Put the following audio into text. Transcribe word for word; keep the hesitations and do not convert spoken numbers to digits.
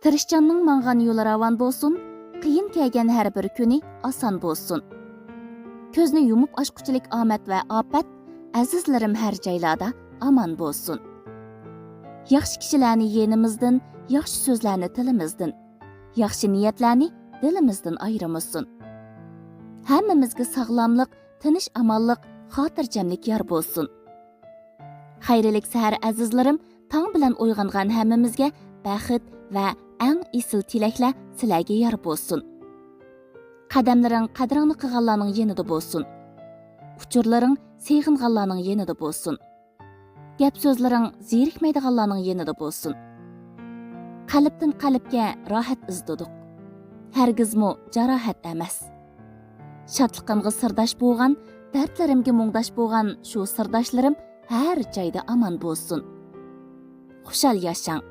تىرىشچاننىڭ ماڭغان يولى راۋان بولسۇن، قىيىن كەلگەن ھەر بىر كۈنى ئاسان بولسۇن. كۆزنى يۇمۇپ ئاچقۇچىلىك ئامەت ۋە ئاپەت، ئەزىزلىرىم ھەر جايلاردا ئامان بولسۇن. ياخشى كىشىلەرنى يېنىمىزدىن، ياخشى سۆزلەرنى تىلىمىزدىن، ياخشى نىيەتلەرنى دىلىمىزدىن ئايرىمىسۇن. ھەممىمىزگە ساغلاملىق، تىنچ-ئامانلىق، خاتىرجەملىك يار بولسۇن. خەيرلىك سەھەر ئەزىزلىرىم، تاڭ بىلەن ئويغانغان ھەممىمىزگە بەخت ۋە ئەڭ ئېسىل تىلەكلەر سىلەرگە يار بولسۇن. قەدەملىرىڭ قەدرىڭنى قىلغانلارنىڭ يېنىدا بولسۇن. ئۇچۇرلىرىڭ سېغىنغانلارنىڭ يېنىدا بولسۇن. گەپ سۆزلىرىڭ زېرىكمەيدىغانلارنىڭ يېنىدا بولسۇن. قەلبتىن قەلبكە راھەت ئىزدىدۇق. ھەرگىزمۇ جاراھەت ئەمەس. شادلىقىمغا سىرداش بولغان، دەردلىرىمگە مۇڭداش بولغان شۇ سىرداشلىرىم ھەر جايدا ئامان بولسۇن. خۇشال ياشاڭ.